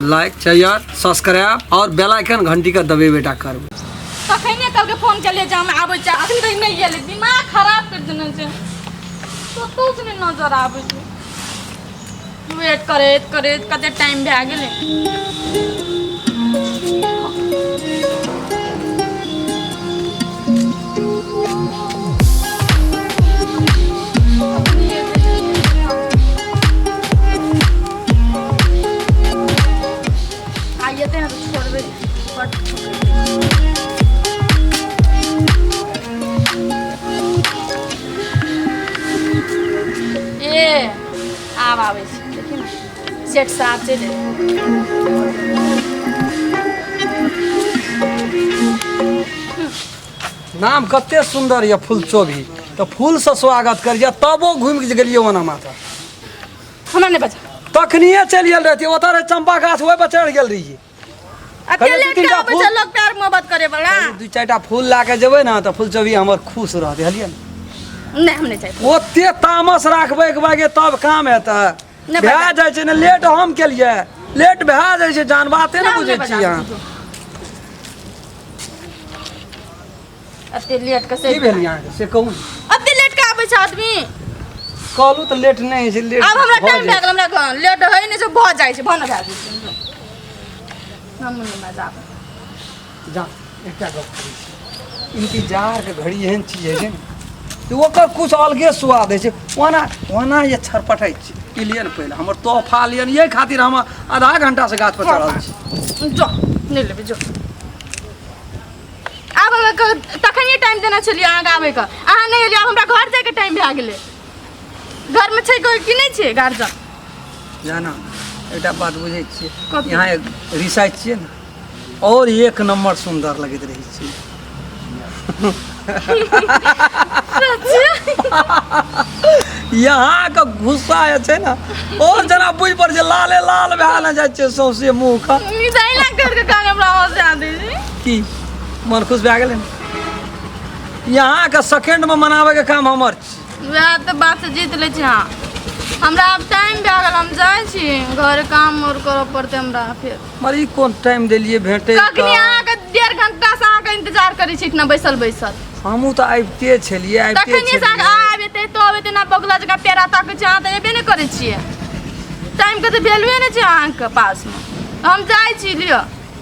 Like share subscribe और बेल icon घंटी के दबेबेटा करबै। तखने कहलकै फोन केलियै जे हम आबै छी, अखन तक नहि एलै। दिमाग खराब करि देने छै, कतहु से नहि नजर आबै छै। वेट करैत करैत कते टाइम भए गेलै। आइए ते ना तो छोड़बे बट। ए आब आबै छै, देखी ने सेठ साहब चलि एलै। नाम कते सुन्दर यऽ फूलचोभी, तऽ फूलसँ स्वागत करियै, तबो घुमि के गेलियै ओना माता। हमरा नहि बजा। तखनिए चलि गेल रहतियै, ओतऽ रहै चम्पा गाछ, ओहि पर चढ़ि गेल रहियै। अकेले कहलियै दू तीनटा के आबै छै फूल- लोग प्यार मोहब्बत करे वाला। दू चारिटा फूल लए कऽ जेबै ने तऽ फूलचोभी हमर खुश रहतै, हलियै ने? नहि, हम नहि चाहै। ओते तामस राखबै एक बागे तब काम हेतै? नहि। भए बजा। जाइ छै ने लेट, हम केलियै लेट भए जाइ छै, जान बाते ने बुझै छी अहाँ। एते लेट के से की भेल अहाँके से कहू ने। एते लेट के आबै छै आदमी? कहलहुँ तऽ लेट नहि होइ छै, लेट आब हमरा भऽ टाइम जाइ भए गेल। हमरा घर लेट होइ नहि छै, भऽ जाइ छै, भऽ ने भए जाइ छै। हम नहि मजा आबै। छै। जा, एकटा गप करै छी, इंतजारके घड़ी एहन चीज होइ छै ने जे ओकर किछु अलगे स्वाद होइ छै। ओना ओना जे छरपटै छी, ई लिअ ने पहिले हमर तोहफा लिअ ने, एहि खातिर हम आधा घंटासँ गाछ पर चढ़ल छी। जो, नहि लेबै, जो। आब हमरा तखनिए टाइम देने छलियै अहाँके आबैके, अहाँ नहि एलियै। आब हमरा घर जाइके टाइम भए गेलै। घरमे छै कोइ कि नहि छै गार्जियन? जाना, एकटा बात बुझै छियै? कथी? यहाँ एक रिसाइ छियै ने, और एक नम्बर सुन्दर लगैत रहै छियै। यहाँके गुस्सा जे छै ने, और जेना बुझि पड़ै छै लाले लाल भए ने जाइ छै सौंसे मुँहके। ई तऽ अहिना करके कान हमरा हँसा दै छै। की मन खुश भए गेलै ने? यहाँके सेकेंडमे मनाबैके काम हमर छी। वएह तऽ बात से जीत लै छी अहाँ हमरा। आब टाइम भए गेल, हम जाइ छी घर, काम आओर करऽ पड़तै हमरा फेर। मर ई कोन टाइम देलियै भेटै? कखनी अहाँके 1.5 घंटा से अहाँके इंतजार करै छी इतना बैसल बैसल। हमहूँ तऽ आबिते छलियै, आबिते तखनी से छलियै। आब एतै तो आब एतै ना, बगुला जकाँ पेड़ा ताकै छै। अहाँ तऽ एबे नहि करै छियै, टाइमके तऽ वैल्यूए नहि छै अहाँके पासमे। हम जाइ छी, लिअ।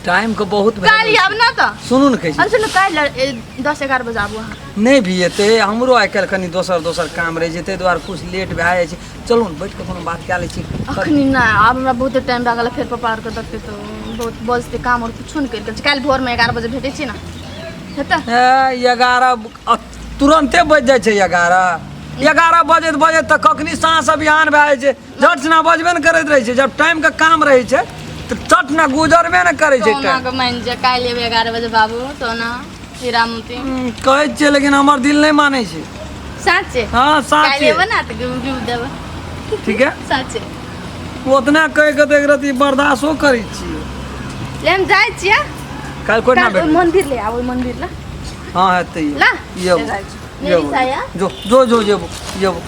टाइमके बहुत काल्हि value आब ने तऽ। छै। सुनू ने, कहै छी। हम सुनू, काल्हि 10-11 बजे आबू अहाँ। नहि भी एतै, हमरो आइ काल्हि कनि दोसर दोसर काम रहै छै, ताहि दुआरे किछु लेट भए जाइ छै। चलू ने, बैठ कऽ कोनो बात कए लै छी। अखनी नहि, आब हमरा बहुते टाइम भए गेल। फेर पप्पा आरके देखतै तऽ बहुत बजतै। काम आओर कुछो नहि करि गेल छै। काल्हि भोरमे 11 बजे भेटै छी ने, हेतै? हे, 11 तुरन्ते बजि जाइ छै। 11 11 बजैत बजैत तऽ कखनी साँझ बिहान भए जाइ छै। झट सिना बजबे ने करैत रहै छै। जब टाइमके काम रहै छै तऽ चट ने गुजरबे ने करै छै सोना टाइम। के मान जे काल्हि एबै 11 बजे बाबू सोना हीरा मोती। कहै छियै, लेकिन हमर दिल नहि मानै छै। साँचे? हँ। काल्हि साँचे। एबै ने तऽ गिफ्ट गिफ्ट देबै। ठीक है। साँचे। ओतना कहि कऽ तऽ एक रति बर्दाश्तो करै छियै। ले, हम जाइ छियै। काल्हि कोई ना काल्हि ओहि भेटबै। मन्दिर ले आब, ओहि मन्दिर ला। हँ, हेतै। ला। ये ले जाइ छी। ये मेरी साया। जो जो जो, जेबो जेबो।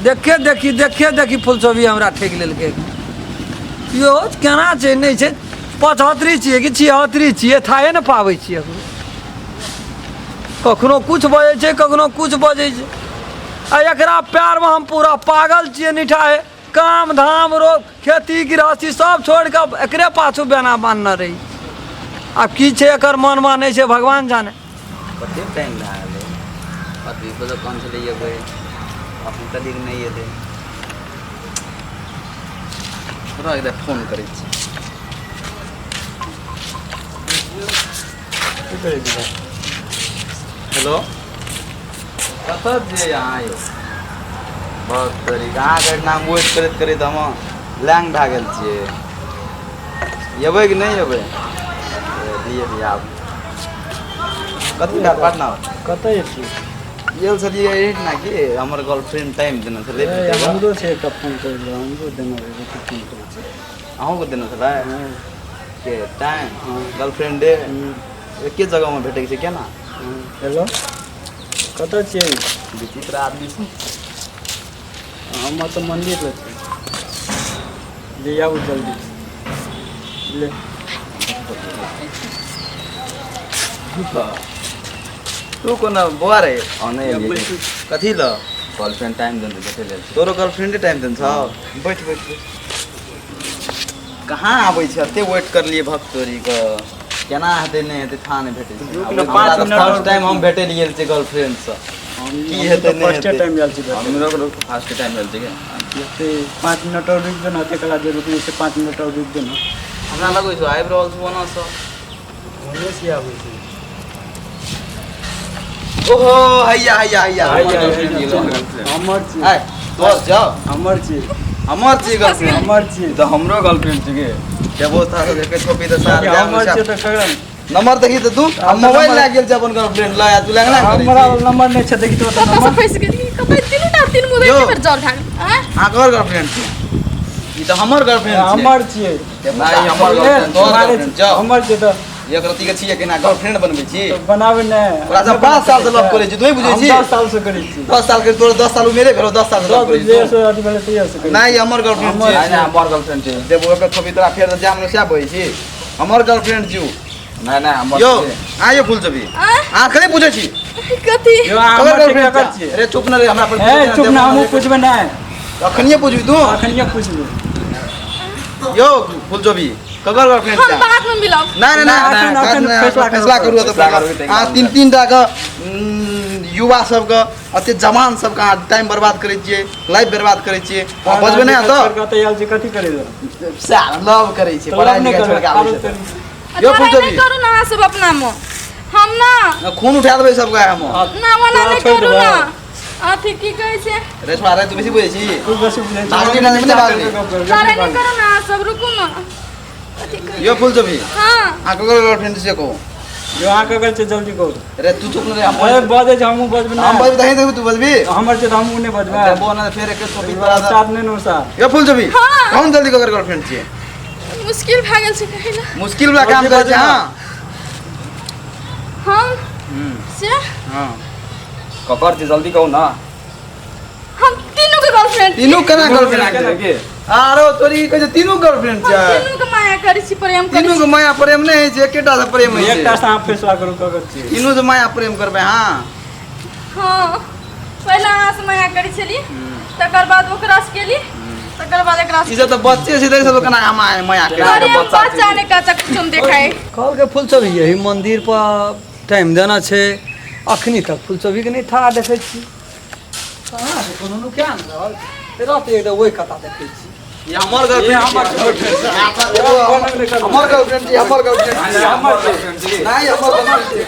देखे देखी, देखे देखी, फुलचोभी हमरा ठकि लेलकै। यौ, केना छै नहि छै, 75 छियै कि 76 छियै, थाहे ने पाबै छियै। कखनो किछु बजै छै, कखनो किछु बजै छै। आ एकरा प्यारमे हम पूरा पागल छियै निठाहे। काम धाम रो खेती गृहस्थी सब छोड़ि कऽ एकरे पाछू बेना बान्हने रही। आब की छै एकर मनमे, नहि छै, भगवान जाने। कतेक टाइम भए गेलै? अथी दोकान छलै, एबै अखन तक नहि एलै। थोड़ा एकटा फोन करै छी। हेलो, कतऽ छियै अहाँ यौ? बहुत तरीका अहाँके नाम वेट करैत करैत हम लैंग भए गेल छियै। एबै कि नहि एबै? दियै दियै, आब कथी लए पटना? कतऽ छियै? गेल छलियै एहिठिना कि हमर गर्लफ्रेंड टाइम देने छलै। ए, हमरो छै एकटा फोन करै लए, हमरो देने रहै, फोन करै छै। अहूँके देने छलै? हँ। के टाइम? हँ। गर्लफ्रेंडे? एके जगहमे भेटै छै केना? हँ। हेलो, कतऽ छियै? विचित्र आदमी छै। हम तऽ मन्दिर लग छी जे, आबू जल्दी। ले। तू कोना बौआ रे? हँ, नहि एलियै। कथी ल? गर्लफ्रेंड टाइम देने भेटै लेल छै। तोरो गर्लफ्रेंडे टाइम देने छौ? बैठ बैठ बैठ। कहाँ आबै छै? एते वेट करलियै भक्त तोरी के, केना हेतै नहि हेतै था नहि भेटै छै। रुक ने, हमरा पाँच तऽ मिनट फर्स्ट और टाइम हम रुक। भेटै गेल छै गर्लफ्रेंड सँ। की हम हेतै तऽ नहि फर्स्टे हेतै? टाइम आयल छी भेटै। हमरो फर्स्ट टाइम भेल छै के। एते 5 मिनट और रुकि जो ने, एते कला जे रुकली से 5 मिनट और रुकि जो ने। हमरा लगै छौ आबि रहल छौ ओना सँ। ओने से आबै छै। ओहो, हैया हैया हैया। हैया, हमर हैया, हमर छी। आय तोर जाओ। हमर छी। हमर छी गर्लफ्रेंड। हमर छी। तऽ हमरो गर्लफ्रेंड छै के। देबो सार देखे छोपी तऽ सार। हमर छियै तऽ ककरा नंबर देखी तऽ तू हम मोबाइल लए गेल छै अपन गर्लफ्रेंड लए, तू लए करै हमरा नंबर नहि छै, देखी तो कतऽ से नंबर। फँसि गेली? कतऽ तीनू टा तीन मुँह यौ। एके बेर जर भए गेल आँय? अहाँ ककर गर्लफ्रेंड छी? ई तऽ हमर गर्लफ्रेंड छै। हमर छियै। नहि, हमर ए, गर्लफ्रेंड। तोहर मारे गर्लफ्रेंड जाओ। हमर छियै तऽ एक रत्ती के छियै, केना गर्लफ्रेंड बनबै छी? तऽ बनाबै नहि। ओकरा से 5 साल से लव करै छी, तू बुझै हम छी? 10 साल से करै छी। 10 साल के तोर 10 साल उमेरे भेलो, 10 साल से लव करै छी जे तू। से अथी भेलै तहिया से करै छी। नहि, हमर गर्लफ्रेंड हमर छै। नहि नहि, हमर गर्लफ्रेंड छै। देबो एकर छवि तोरा फेर से जाम सएह बजै छी। हमर गर्लफ्रेंड छी उ। नहि नहि, हमर यौ छै। आइयो फूल छवि। आँय? अहाँ खाली पूछै छी। कथी? यौ, अहाँ ककर हमर छियै, गर्लफ्रेंड ककर छै? छियै? अरे चुप न रे, हमरा पर ए चुप ना, हमहूँ पूछबै नहि। अखनिये पूछबी तू? अखनिये पूछबै। यौ फूल छवि, ककर गर्लफ्रेंड हम छै? बाद में मिलब। नहि नहि। नहि, नहि, एखन नहि, फैसला करू। फैसला करू तऽ। फैसला करू तऽ। अहाँ तीन तीन टा के युवा सबके, अते जवान सबके अहाँ टाइम बर्बाद करै छियै, लाइफ बर्बाद करै छियै। अहाँ बजबै नहि तऽ। कतऽ आयल छी, कथी करै लए? लव करै छियै, तऽ पढ़ाइ लव नहि लिखाइ करबै, छोड़ि कऽ आबै आरो छै तऽ। तनी। यौ फूल लड़ाइ छवि। नहि करू ने अहाँ सब अपना मे, हम ना खून उठा देबै सबके हम। ना ओना तोरा नहि छोड़ि करू देबै। ना, अथी की कहै छै। रे छोड़ा रे, तू बेसी बुझै छी। तू बेसी बुझै छी। भागली ना, नहि भागली। लड़ाइ नहि करू ने अहाँ सब, रुकू ने, अथी कहै- यौ फूल छवि। हँ। अहाँ ककर गर्लफ्रेंड से कहू? जो अहाँ ककर छै, जल्दी कहू। रे तू चुप न रे, हम अरे बजै छै, हमहूँ बजबै। हम नहि। बजबै तहीं देखबी, तू बजबी। हमर छै तऽ हमहूँ नहि बजबै। देबो ना फेर एके टॉपिक पर आ। साथ नहि ने साथ। यौ फूल छवि। हाँ। कौन जल्दी, ककर गर्लफ्रेंड छियै? मुश्किल भए गेल छै कहै लए। मुश्किल वाला काम करै छै अहाँ। हम से हाँ। ककर छै, जल्दी कहू ना। हम तीनू के गर्लफ्रेंड। तीनू केना गर्लफ्रेंड गर्लफ्रेंड? के। आरो तोरी कहै छै तीनू गर्लफ्रेंड हम छै। तीनू के माया करै छी, प्रेम करै तीनू छी। के माया प्रेम नहि होइ छै, एकेटा से प्रेम होइ एकटा छै। से अहाँ फैसला करू, ककर छियै। तीनू से माया प्रेम करबै? हाँ। हाँ, पहिले अहाँ से माया करै छली, तकर बाद ओकरा से केली, तकर बाद एकरा ई सब तऽ बच्चे छै, देख सब केना माया माया केना के अरे हम बच्चा बच्चा छै। ने कच्चा कुछ देखाय। कहलकै फूल छवि यही मंदिर पर टाइम देना छै, अखनी तक फूल छविके नहि था देखै छी। कहाँ छै? कोनो नुका नहि रहल छै। रहतै एकदम ओहि कता देखै छी। ई हमर गर्लफ्रेंड, हमर हमर गर्लफ्रेंड छी, हमर गर्लफ्रेंड छी। हमर गर्लफ्रेंड छी। नहीं, हमर हमर छी,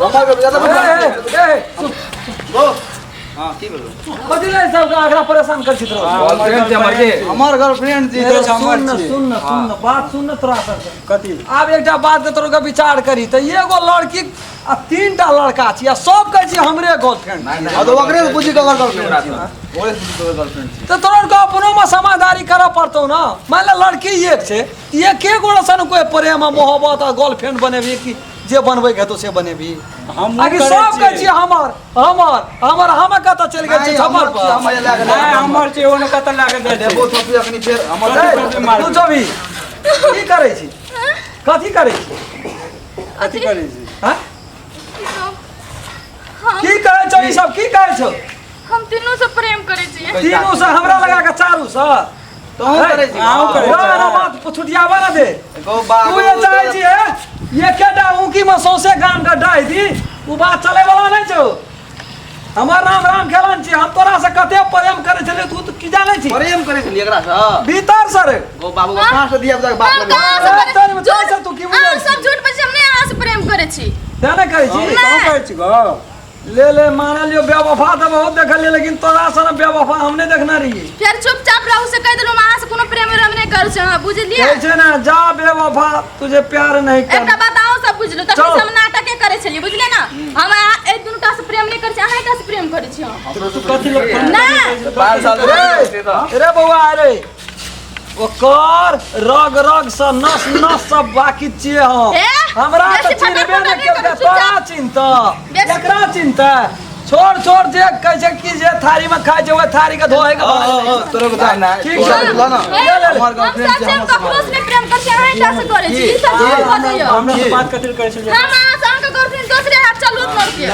हमर गर्लफ्रेंड ज्यादा ए, ए, ए, चुप। गो हां, की बोलू? कथी लए सबके आकरा परेशान कर छी तोरा? गर्लफ्रेंड छै हमर के। हमर गर्लफ्रेंड छी। अरे हमर सुन न छियै। सुन न, सुन न, बात सुन न तोरा सबके। कथी? आब एकटा बात के तोरा के विचार करी तऽ एगो लड़की आ तीन टा लड़का छी आ सब कहै छी हमरे गर्लफ्रेंड। हां, तो ओकरे से पूछी ककर गर्लफ्रेंड छी, ओकरे से पूछी ककर गर्लफ्रेंड छी। तऽ तोरा के अपनो में समझदारी करऽ पड़तौ ना। मान ले लड़की एक छै, एके गोरा सन कोई प्रेम आ मोहब्बत आ गर्लफ्रेंड बनेबही कि जे बनबै के हेतौ से बनेबही? हमहूँ आकि करै सब कहै छियै। छियै हमर हमर हमर, हम कतऽ चलि गेल छी नहीं, छप्पर हमर छी, पर? हमर लए के नहि, हमर छै, ओ ने कतऽ लए के जाइ छै। देबो थोपी अखनी फेर हमर। कथी मारबै? तू जबी की करै छी, कथी करै छी? कथी करै छी? हँ? की कहब? हम की कहै छौ ई सब, की कहै छौ? हम तीनू से प्रेम करै छियै। तीनू से हमरा लगा के चारू से तोहूँ करै छी। अहूँ करै छी। ना ना, बात छुटियाबा ना दे। गो बाबू। तू ये चाहै छी हे एकेटा ऊकी में सौंसे गाम के डाहि दी, उ बात चले वाला नहीं छौ। हमर नाम राम खेलन छी, हम तोरा से कते प्रेम करै छलियै तू तऽ की जानै छी? प्रेम करै छलियै एकरा से? भीतर से रे। गो बाबू के पाँच सौ दिया के बाप हम लगे। कहाँ से ए, करै- तोरी में झूठ- तोरी से तू की बुझै अहाँ छी? सब झूठ बजै छी, हम नहि अहाँ से प्रेम करै छी। तें नहि करै छी। तहूँ करै छी गो। ले ले, मानल लियो बेवफा तऽ बहुत देखलियै, लेकिन तोरा सन बेवफा हम नहि देखने रहियै। फेर चुपचाप रहू से कहि देलहुँ, हम अहाँ से कोनो प्रेम उरेम नहि करै छी, अहाँ बुझलियै? कहै छै ने, जा बेवफा तुझे प्यार नहीं कर। एकटा बात अहूँ सब बुझलू तखन चल। से हम नाटके करै छलियै, बुझलियै ना? हम अहाँ एहि दुनूटा से प्रेम नहि करै छी, अहाँ एकटा से प्रेम करै छी हम। तू कथी लए फोन नहि। 5 साल रे रे बौआ, अरे ओकर रग रग से नस नस सब बाकी छियै हम। ए, हमरा बेसी तऽ चिन्हबे फटर नहि फटर केलकै। नहि करू, तोरा चुपचाप। चिन्हतऽ? बेसी- एकरा चिन्हतै? छोड़ छोड़ जे कहै छै कि जे थारी में खाइ छै ओहि थारी के धोए के बाद तोरो के दाय ना ठीक छै। ल ना ले, ले, ले। हमर हम गर्लफ्रेंड सच छै में हमर ककरो से नहीं प्रेम करै छी अहाँ एकटा से करै छी ई सब चीज बजैयौ हमरा से बात कथी करै छै हम अहाँ से अहाँके गर्लफ्रेंड दोसरे हाथ चलू लड़के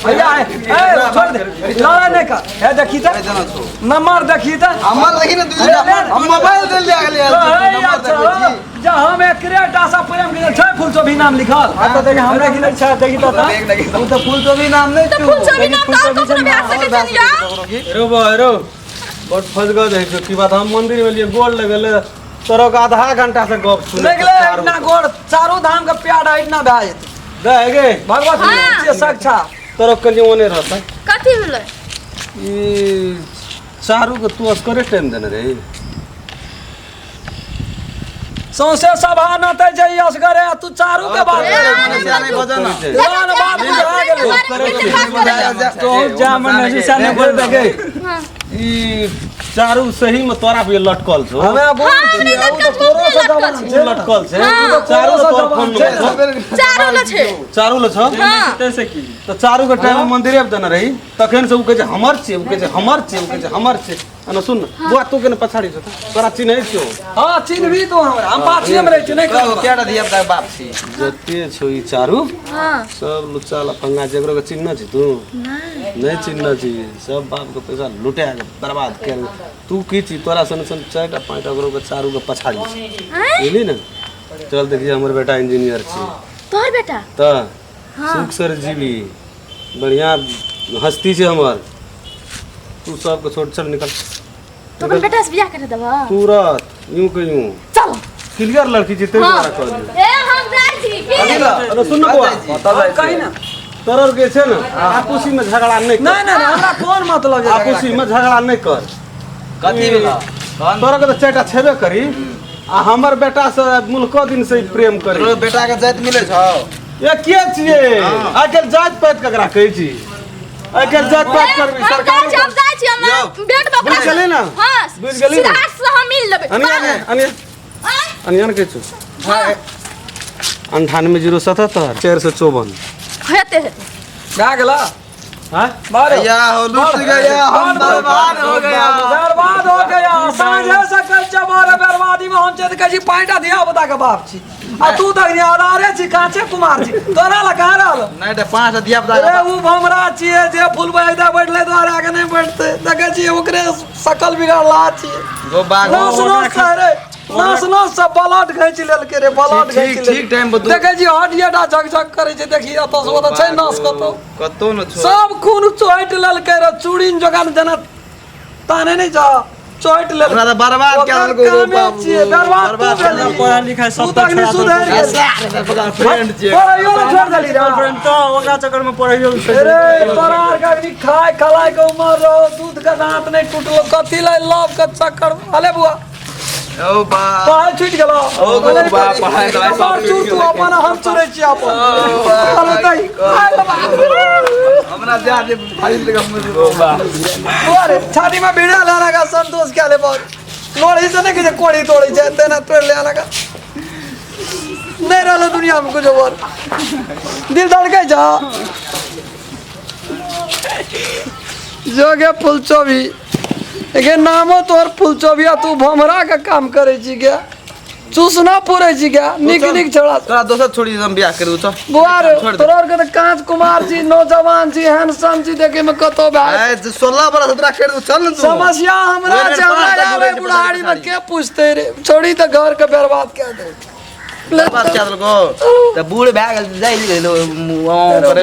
भैया ए छोड़ दे लड़ाई नहीं कर हे देखी तऽ जना छौ नंबर देखी तऽ हमर देखी ने दुई ले, ले। हम मोबाइल दे लिया गेलै हे अच्छा जा हम एकरे टा सा प्रेम के छै फूल चोभी नाम लिखल हां तऽ देखी हमरा की नहि छै देखी तऽ देख देखी तू तऽ फूल चोभी नाम नहि तऽ फूल चोभी नाम तऽ आओर ककरो भए सकै छै ने यौ रो बा रो बड फंस गए रहै छौ की बात हम मंदिर में लिए गोर लगल तोरो के आधा घंटा से गप सुने देख ले इतना गोर चारू धाम के प्यार इतना भए जेतै दे गे भगवती हाँ। छियै सक्षा तोरो के लिए ओने रहता कथी भेलै ई चारू के तू असकरे टाइम देने रही सौंसे सभा नतै छै ई असगरे आ तू चारू के बात ए, करै अहाँ नहीं बजना छी। पुरान बात बुझा गेलै तो जा मन नहीं से नहीं बोल दे हाँ। ई चारू सही में तोरा पे लटकल छौ हमे बोल हाँ, छियै, हमरे उ तऽ लटकल तोरो से लटकल जवान छै। छै ने। लटकल छै हाँ। चारू तोरो से तोर जवान फोन छै। नंबर चारू ल छै चारू ल छौ हाँ कैसे की तऽ चारू के टाइम मंदिरे पर देने रही तखन से उ कहै छै हमर छियै उ कहै छै हमर छियै उ कहै छै हमर छियै अना सुन बुआ तू के ने पछाड़ी छौ तोरा चिन्है छियौ हाँ चिन्हबी तू हमरा हम पाछुए में रहै छियै नहि कहो करब केटा धिया पुता के बाप छी जते छौ ई चारू हाँ सब लुच्चा लफंगा जकरो के चिन्हने छी तू नहि चिन्हने छी सब बाप के पैसा लुटा के बर्बाद कर तू की छी तोरा सन सन चारिटा पाँचटा ओकरो के चारू के पछाड़ी छी आँय? बुझली ने चल देखिए हमर बेटा इंजीनियर छी तोहर बेटा तऽ सुख सर जीवी बढ़िया हस्ती छै हमर तू सबके छोड़ चल निकल तो अपन बेटा से बियाह कर देबह तुरंत यूं के यूं चल क्लियर लड़की छी ताहि हाँ दुआरे कहलियौ ए हम जाइ छी की अरे सुन ने बौआ कही ना तोरर के छै ने आपसी में झगड़ा नहीं कर नहीं नहीं नहीं, हमरा कोन मतलब जे झगड़ा आपसी में झगड़ा नहीं कर कथी भेल तोरा के तऽ चारिटा छेबे करी आ हमर बेटा से मुल्को दिन से ही प्रेम करी तोरो बेटा के जाति मिलै छौ ये के छियै आइ काल्हि जाति पाति ककरा कहै छी आइ काल्हि जाति पाति करबी हम सरकार जाइ छी हम जाइ छी हमरा बेट बकरा बुझि गेली ना? हां बुझि गेली ना? सिद्धार्थ से हम मिल लेबै अनिया ने अनिया आँय? अनिया ने कहै छौ 98 0 77 454 हेते हेते भए गेला हाँ बारे या हो लूट गया हम बर्बाद हो गया बर्बाद हो गया साँझे से कहै छै बारे बर्बादी में हम छै तऽ कहै छी पाँचटा धिया पुता के बाप छी आ तू तऽ अनारे छी काँचे कुमार छी तोरा लए कहाँ रहल नहीं तऽ पाँच धिया पुता अरे उ भमरा छियै जे फुलबै दे बैठले द्वारा के नहि बैठते देखै छियै ओकरे शकल बिगाड़ला छियै गो बाघ नस नस से रे नस नस से ब्लड घींच लेलकै रे ब्लड ठीक- घींच ठीक टाइम पर देखै छी हड्डिएटा झकझक करै छै देखी एतऽ से ओतऽ छै नस कतौ कतौ न छो सब खून चोटि लेलकै रे चूड़ी जकाँ जेना ताने नहि जा चोटि लेलकै हमरा तऽ बर्बाद कए ओकर देलकौ रौ कामे बाबू। छियै, बर्बाद तू बर्बाद भेलही। पढ़ाई लिखाई तू सब तऽ अखनी सुधरि गेल फ्रेंड छियै पढ़ाइयो ने छोड़ि देली रे फ्रेंड तो ओकरा चक्कर में पढ़ाइयो अरे तोरा आर के अखनी खाय खलाय के उमर रहो दूध के दांत नहीं टूटलो कथी लै लव के चक्कर अले बुआ ओ बा पढ़ाई छूटि गेलो ओ गो बा, पढ़ाई तढ़ाई सब हमर चूर तू अपन हम चुरै छी अपन अरे तई आय बाबा हमरा जा दे भारी लगा मुझे ओ बा बुआ रे छाती में भिड़ा लेना का संतोष क्या ले बहुत लोड़ी से नहीं कि कोड़ी तोड़ी छै तेना तोड़ ले आना का नहीं रहलो दुनिया में कुछ और दिल धड़के जा जोगे फुलचोभी एगे नामो तोहर फुलचोभी आ तू भमरा के काम करे छी गे चूसना पुरे छी गे निक निक छोड़ा तोरा दोसर छोड़ी हम बियाह करू चल बुआ रे छोड़ दे। तोरा के तऽ कांच कुमार छी नौजवान छी हैंडसम छी देखे में कतो भाई ए 16 बरस तोरा कर दू चल न तू समस्या हमरा ओए रे, छै हमरा पाँच आबै टा बुढ़ारी में के पूछते रे छोड़ी तऽ घर के बर्बाद कए दे बर्बाद कए देलको तऽ बूढ़ भए गेल जाइ गेलो करे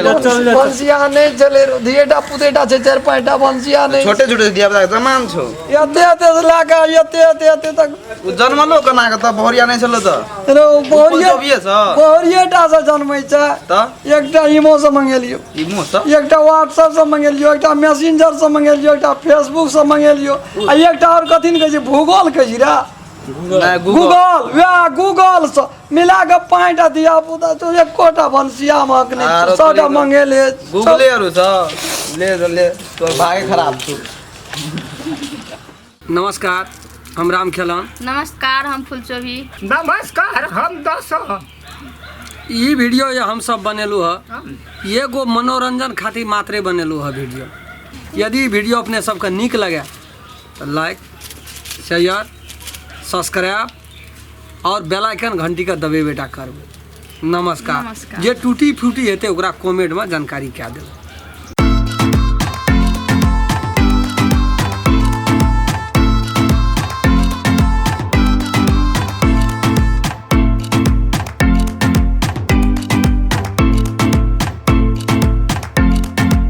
बंसिया नहि छलै रो धियेटा पुतेटा छै चारि पाँचटा बंसिया नहि छोटे छोटे धिया पुता के जमान छौ एते एते से लए कऽ एते एते एते तक ओ जन्मलो केना के तऽ भोरिया नहि छलो तऽ रो बहुरिये चौबीस सँ बहुरियेटा से जन्मै छै तऽ एकटा इमो से मंगेलियो ई मुँह सँ एकटा व्हाट्सएप से मंगेलियो एकटा मैसेंजर से मंगेलियो एकटा फेसबुक से मंगेलियो आ एकटा आओर कथी ने कहै छै भूगोल कहै छै रे नहि गूगल गूगल वएह गूगल से मिला के पाँचटा धिया पुता छौ एकोटा भनसिया महक नहि आरो छौ सबटा तोरी मंगेले गूगले आरो छ ले ले तोर भागे खराब छौ नमस्कार हम राम खेलन नमस्कार हम फुलचोभी नमस्कार हम दशरथ। ई वीडियो जे हमसब बनेलहुँ हँ, एगो मनोरंजन खातिर मात्रे बनेलहुँ हँ वीडियो। यदि ई वीडियो अपने सबके नीक लगे तऽ लाइक, शेयर, सब्सक्राइब और बेल आइकन घंटी के दबेबेटा करबै। नमस्कार। नमस्कार। जे टूटी फूटी हेतै ओकरा कमेंटमे जानकारी कए देबै।